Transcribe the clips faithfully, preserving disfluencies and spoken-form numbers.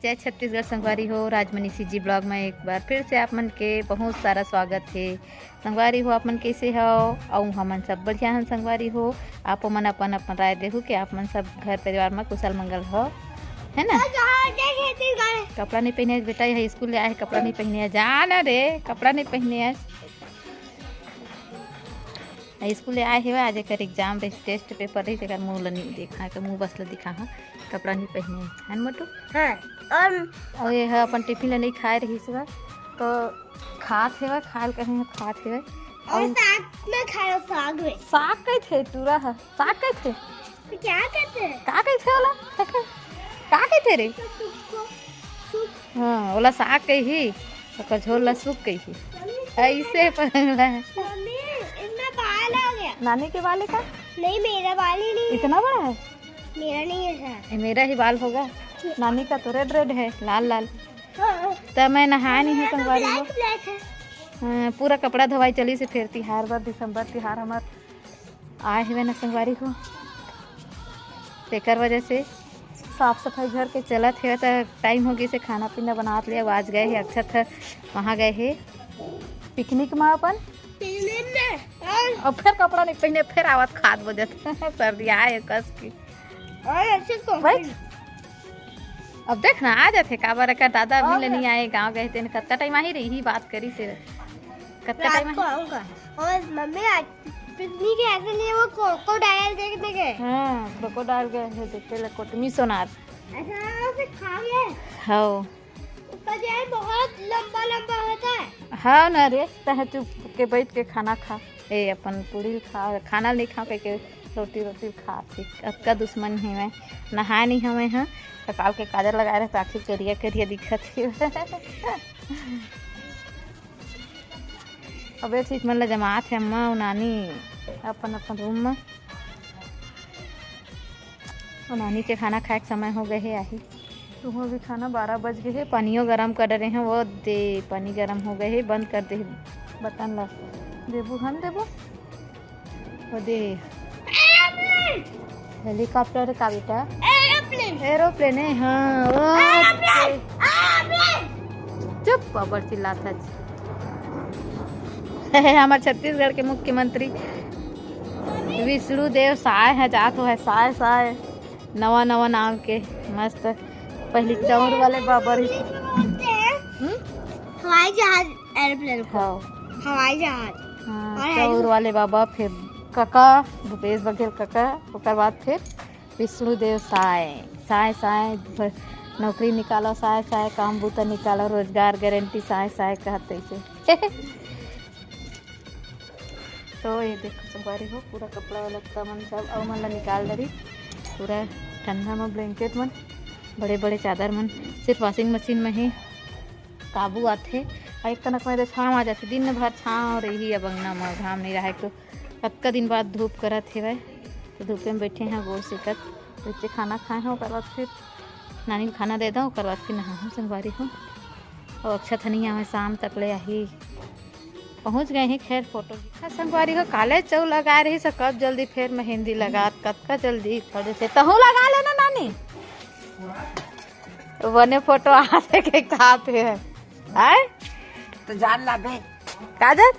जय छत्तीसगढ़ संगवारी हो, राजमनी सीजी ब्लॉग में एक बार फिर से आप मन के बहुत सारा स्वागत हे। संगवारी हो, आप मन कैसे हो? अउ हमन सब बढ़िया हन संगवारी हो। आप मन अपन अपन राय देहू कि आप मन सब घर परिवार में कुशल मंगल हो, है ना? कपड़ा नहीं पहने बेटा, यह स्कूल ले आए हे, कपड़ा नहीं पहने, जा ना रे, कपड़ा नहीं पहने। स्कूल ले आए हे, आज एकर एग्जाम रहिस, टेस्ट पेपर रहिस, एकर मुंह ल नहीं देखा, एकर मुंह बस ल दिखा, हाँ, कपड़ा नहीं पहने, है ना मोटू? हाँ। और और ये ह अपन टिफिन ल नहीं खाए रहिस बा, तो खात हेवय, खाए ल कहे ह, खात हेवय। और और साग में खाए, साग में। साग कइथे टूरा ह, साग कइथे? तो क्या कहते हैं? का कइथे ओला? का कइथे रे? तो सुख को, सुख। हाँ, ओला साग कही, ओकर झोल ला सुख कही। मम्मी, ऐसे पगला है। मम्मी, इसमें बाल आ गया। नानी के बाल है का? नहीं, मेरा बाल ही नहीं है। इतना बड़ा है? मेरा नहीं है शायद। ये मेरा ही बाल होगा। नानी का तो रेड रेड है, लाल लाल। हाँ। त मैं नहाए नहीं हूँ, मेरा तो संगवारी हो। ब्लैक ब्लैक है। हाँ, पूरा कपड़ा धोवाई चलिस हे, फेर तिहार बर, दिसंबर तिहार हमर आए हवे ना संगवारी हो, तेकर वजह से साफ सफाई घर के चलत हे। त टाइम हो गिस हे, खाना पीना बनात ले। अब आज गए हे अक्षत ह, वहाँ गए हे पिकनिक में अपन। पिकनिक में? और अब फिर कपड़ा नहीं पहने, फिर आवत खात बजत सर्दी आए कस की। और ऐसे तो बैठ। अब देख ना, आ जाथे, काबर एकर दादा अभी और ले नहीं आए, गाँव गए थे, कत्ता टाइम आही रही, बात करी से कत्ता रात टाइम को आही? आऊंगा। और मम्मी आज पिकनिक है, ऐसे लिए वो क्रोकोडाइल देखने गए। हाँ, क्रोकोडाइल गए हैं देखे ले, कोटमी सोनार। ऐसा लगा उसे खा गए। हाँ। उसका जो है बहुत लंबा लंबा होता है। हाँ ना रे, तह चुप के बैठ के खाना खा। ए, अपन पूरी खा, खाना नहीं खा कह के रोटी रोटी खा। अतका दुश्मन हे मैं, नहाए नहीं हवे हाँ, त काल के काजर लगाए रहे, त आखिर करिया करिया दिखत हे। अबे ठीक मन ला जमात हे अम्मा अउ नानी अपन अपन रूम में। अउ नानी के खाना खाए के समय हो गए हे, आही। तुहूँ भी खाना, बारह बज गए हे, पानियो गरम कर डरे हैं, वो दे पानी गरम हो गए हे, बंद कर दे हे बटन ला। देबू हम देबू। वो दे। हेलीकॉप्टर का बेटा? एरोप्लेन। एरोप्लेन है, हाँ, वो एरोप्लेन। दे। एरोप्लेन। चुप, बबर चिल्लात है। हमार छत्तीसगढ़ के मुख्यमंत्री विष्णु देव साय है, जात हो है साय साय, नवा नवा नाम के मस्त। पहली चाउर वाले बबर ही। बोलते हैं हम्म? हवाई जहाज, एरोप्लेन को। हाँ। हवाई जहाज। हाँ, और चाउर हेलीकॉप्टर वाले बाबा, फिर कका, भूपेश बघेल कका, ओकर बाद फिर विष्णु देव साय, साय, साय, ब-, नौकरी निकालो, साय, साय, काम बूता निकालो, रोजगार गारंटी, साय, साय, कहत ऐसे। तो ये देखो संगवारी हो, पूरा कपड़ा लत्ता मन सब अउ मन ला निकाल डरी। पूरा ठंडा में ब्लैंकेट मन, बड़े बड़े चादर मन सिर्फ वॉशिंग मशीन में ही काबू आथे। अउ एक कनक में छाँव आ जाथे, दिन भर छाँव रही अब अंगना में, घाम नहीं रहा। एक तो कतका दिन बाद धूप करत हेवय, तो धूपे में बैठे हैं गोड़ सेकत। बच्चे खाना खाए हैं, ओकर बाद फिर नानी ल खाना दे दो, ओकर बाद फिर नहाहूँ संगवारी हो। अउ अक्षत ह नहीं आवे, शाम तक ले आही। पहुँच गए हैं खैर फोटो। हाँ, संगवारी हो, काले चौ लगाए रही से कब जल्दी फेर मेहंदी लगात, कतका जल्दी खड़े से। तहूँ लगा लेना नानी। बने फोटो आते के कहा पे है। आए? तो जान ला बे। काजल?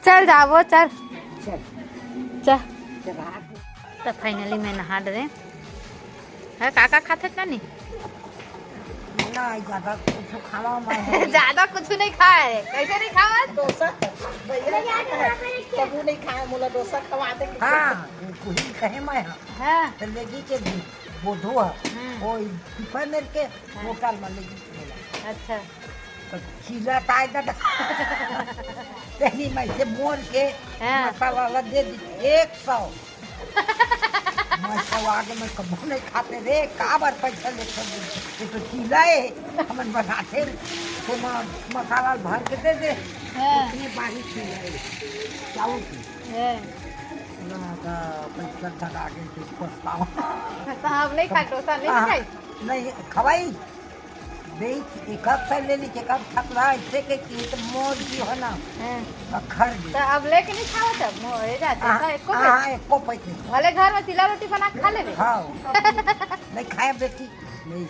चल जाबो, चल। चल। चल। चल, आ। तो फाइनली मैं नहा डरे। है, का का खाथे नानी? ना, ज्यादा कुछ खावा मैं। ज्यादा कुछ नहीं खाए। कैसे नहीं खावा? डोसा, भैया, तबू नहीं खाए, मोला डोसा खवा दे। हाँ, कुछ कहे मैं, हाँ। हाँ। तो लेगी के बोधो है। हम्म। वो टिफिन मेरे के हाँ। होटल में लेगी के बोला। अच्छा। तो चीला ताय दा। तेरी मैं से मोर के हाँ। मसाला ला दे दी एक सौ। मैं तो आगे मैं कबो नहीं खाते रे, काबर पैसा लेते रे? ये तो चीला है, हमन बनाते रे। तो म-, मसाला भर के दे दे। हाँ। इतनी बारी चीला है, चावल की। हाँ। ना, तो पैसा धरा के तो पछतावा। तो हम नहीं खाए, डोसा नहीं हाँ, खाए। नहीं, खवाई। बेच, एक आध साल ले ली, एक आध ठकरा ऐसे के कि तो मोर जी हो ना, हाँ। अखर जी। तो अब लेके नहीं खाओ तब, मोर ए जाते, हाँ, तो एको हाँ, पैसा। एको पैसा नहीं। भले घर में चीला रोटी बना के खा लेबे। हाँ। नहीं खाए बेटी, नहीं।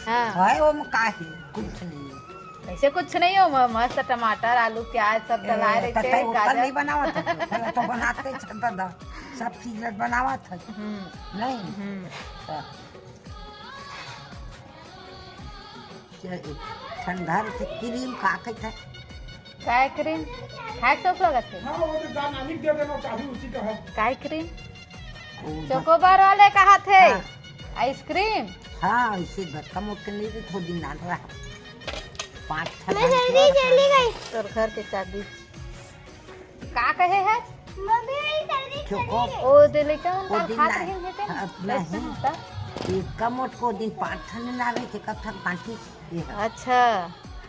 हाँ। है वो में का है? कुछ नहीं। ऐसे कुछ नहीं हो, म-, मस्त टमाटर, आलू, प्याज सब डलाए ए, रहते ततई हैं, ओकर गाजर। नहीं बनावत है, पहले तो बनाते छन दादा, सब चीज बनावत है। हम्म। नहीं। हम्म। तो ठंडा रहते क्रीम का कहते हैं? काय क्रीम? खाए के शौक लगत है? हाँ, वो तो दान अनिक दे देना चाहिए, उसी का है। काय क्रीम? वो चोकोबार वाले कहा थे। हाँ। आइसक्रीम। हाँ, इसे धक्का मुक्के नहीं तो थोड़ी दिन ना रहा। पाँच ठन मैं घर जल्दी के चली गई। तोर घर के चाबी। का कहे है? मम्मी, जल्दी क्यों चली को? गई। ओ, दे लइका मन वो काल दिन खात ना, रहिन हे तेन। हाँ, नहीं। लइका मन का। ये कमोट को दिन पाँच ठन ना रहे थे, कब तक बांटी ये है। अच्छा।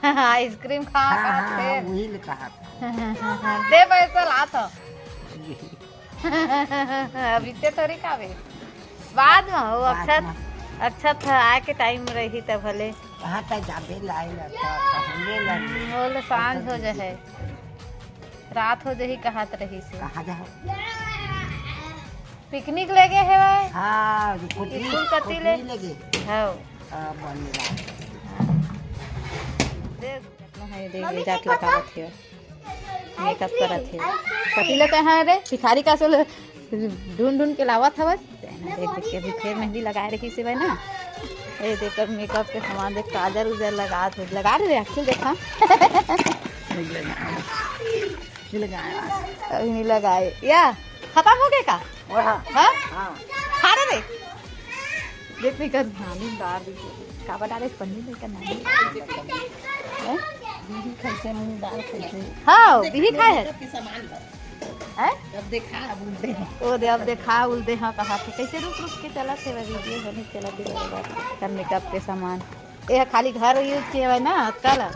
आइसक्रीम खा हाँ, खात हाँ, थे। हाँ, वही ले कहा था। दे पैसा ला तो। अभी ते थोड़ी खावे। बाद में हो, बाद अच्छा, में। अच्छा था, आए के टाइम रही तब भले। कहाँ तक जाबे लाई ला, तो कहूँगे ला। हम्म, बोले सांझ हो जाए। रात हो जाही कहत रही से। कहाँ जाओ? पिकनिक ले गे हेवय। हाँ, कुटनी, स्कूल कति ले? कुटनी ले गे। हाँ। हाँ, बन रहा। देख, कितना है, देख, मम्मी, जात देखो तो। लगावत हे। मेकअप करत हे। कति ले कहा रे? भिखारी का सोल ढूंढ ढूंढ के लावत हवस। तेना देख देख के अभी फेर मेहंदी लगाए रही से ना। ए देख, अब मेकअप के सामान देख, काजर उजर लगा थे, लगा दे रे, अखिल देखा। नहीं लगाया। नहीं लगाया। अभी नहीं लगाए। या, खत्म हो गए का? हाँ। हाँ? हाँ। खा रहे रे? देख नहीं कर, हाँ, नहीं डाल दी। का बता रहे, पन्नी नहीं करना है। हैं? बिही खाए से, मूंग दाल खाए से। हाँ, बिही खाए है। मेकअप के सामान ला। हैं? अब देखा, अब उल्टे हैं। ओ दे, अब देखा, उल्टे हैं, कहा थे। कैसे रुक रुक के चला थे, वीडियो बने चला थे, बराबर। कर मेकअप के सामान। ये खाली घर यूज किए हुए ना, अतका ला।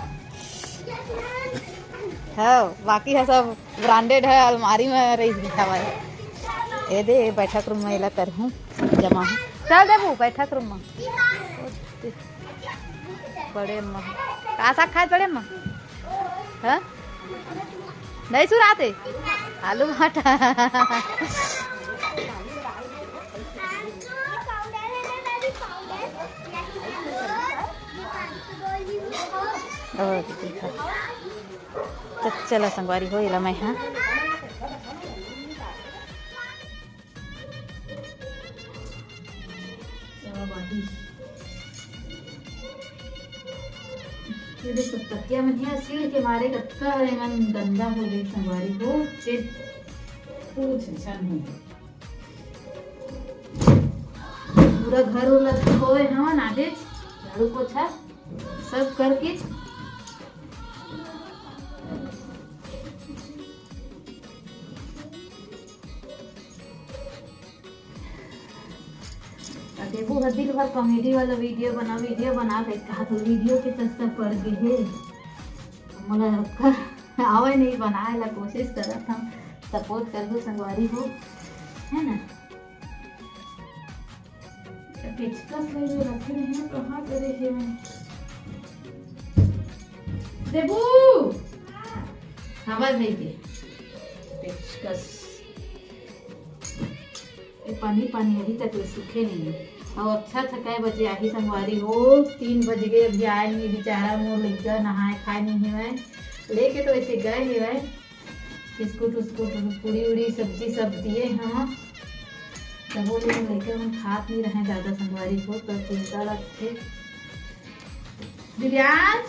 हाँ, बाकी है सब ब्रांडेड है, अलमारी में रही लिखा हुआ है। ये दे, बैठक रूम में एला करहूँ, जमा हूँ। चल देबू, बैठक रूम में। बड़े अम्मा। का साग खाए बड़े अम्मा? हाँ? नहीं सुनाते? आलू भाटा। और देखा। तो चला संगवारी हो, एला मैं, हाँ। ये देख, सब तकिया मन हे, सील के मारे कतका एमन गंदा हो गए संगवारी हो, फिर कुछ अच्छा नहीं। पूरा घर उर ला धोए हवन आगे, झाड़ू पोछा सब करके। आ देबू ह दिन भर कॉमेडी वाला वीडियो बना, वीडियो बना के कहा तो वीडियो के चस्का पड़ गे हे। मोला अतका आवे नहीं, बनाए ला कोशिश करत हम, सपोर्ट कर दो संगवारी हो, है ना? पेचकस ले जो रखे नहीं है, कहाँ करे हे मैं? देबू! हवा दे दे। पेचकस। ए, पानी, पानी अभी तक ले सूखे नहीं है। अब अच्छा था, कै बजे आही संगवारी हो? तीन बज गए, अभी आए नहीं बेचारा मोर लइका, नहाए खाए नहीं है। लेके तो ऐसे गए ही है, बिस्कुट उस्कुट, पूरी उड़ी, सब्जी सब दिए हम। तबो ले लइका मन खात नहीं रहे ज्यादा संगवारी हो, तो चिंता लगथे। दिव्यांश,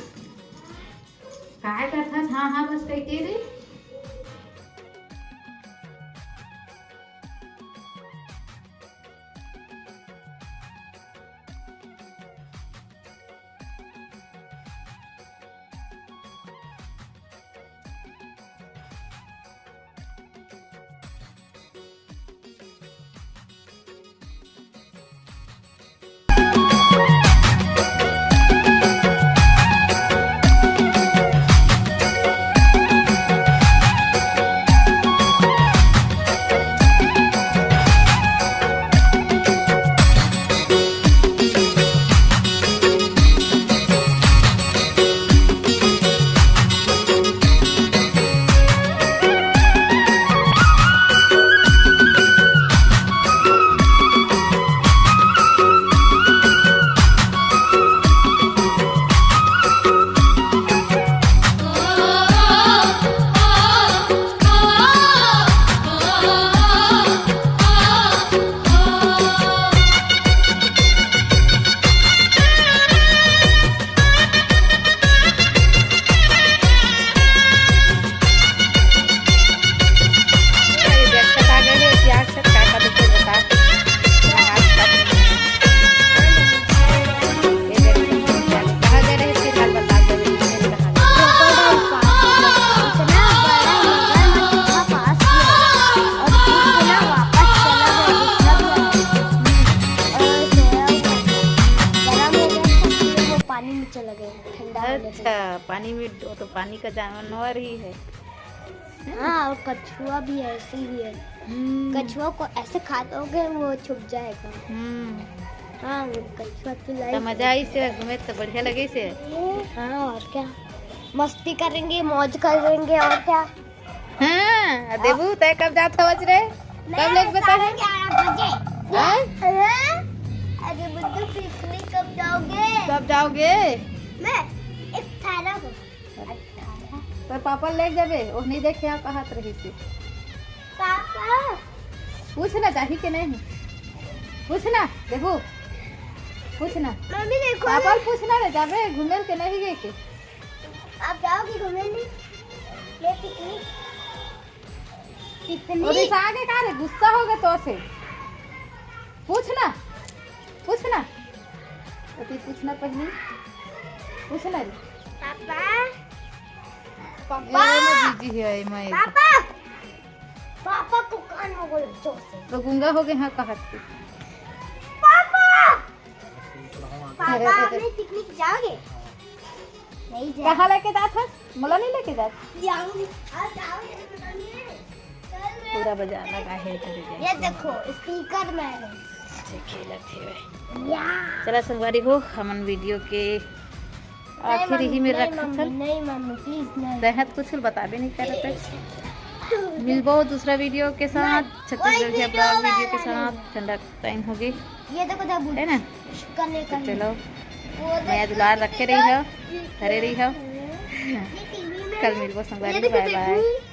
काय करथस? हाँ, हाँ, बस कह के रे। अच्छा, पानी में, वो तो पानी का जानवर ही है। हाँ, और कछुआ भी ऐसे ही है। हम्म। कछुआ को ऐसे खा दोगे, वो छुप जाएगा। हम्म। हाँ, वो कछुआ तो तो लाइफ मजा आई से घूमे तो बढ़िया लगे से। हाँ, और क्या, मस्ती करेंगे, मौज करेंगे, और क्या। हाँ, देबू, तय कब जात हवस रे? कब लेके बता है? ग्यारह बजे। हाँ? हाँ? अरे बुद्धू, पिकनिक कब जाओगे? कब जाओगे? मैं अठारह को। अठारह। पर पापा लेके जाबे, वो नहीं देखे, आप कहत रही थी। पापा। पूछ ना, चाही के नहीं? पूछ ना, देबू। पूछ ना। मम्मी देखो पापा ना। पूछ ना रे, जाबे घूमे के नहीं गए के? आप जाओगे घूमे नहीं? मैं पिकनिक। पिकनिक। और इस आगे का रे, गुस्सा हो गया तो से। पूछ ना, पूछ ना। तो तू पूछ ना पहली। पूछ ना रे। पापा। पापा। ए, मैं busy है, मैं पापा। पापा को कान में बोलो जोर से। तो गूंगा हो गए, हाँ, कहत के। पापा। पापा, हमने पिकनिक जाओगे? नहीं जाओगे। कहाँ लेके जात हस? मोला नहीं लेके जात। जाओगे। आ, जाओगे तो बताइए। पूरा बाजार लगा है इधर ही। ये देखो, स्पीकर मैन है। ऐसे खेलत हे भाई। या। चला संगवारी हो, हमन वीडियो के आखिर ही में रखत हन। नहीं मम्मी, please नहीं। तैं ह तो कुछ बताबे नहीं करत है। मिलबो दूसरा वीडियो के साथ, छत्तीसगढ़िया ब्लॉग वीडियो के साथ। ठंडा टाइम हो गई, ये देखो, देखो, है ना? कल, तो कल। चलो, वो मया दुलार रखे रही हो, धरे रही हो। ये टीवी में कल है। मिलबो संगवारी, ये देखो, बाय बाय। देखो।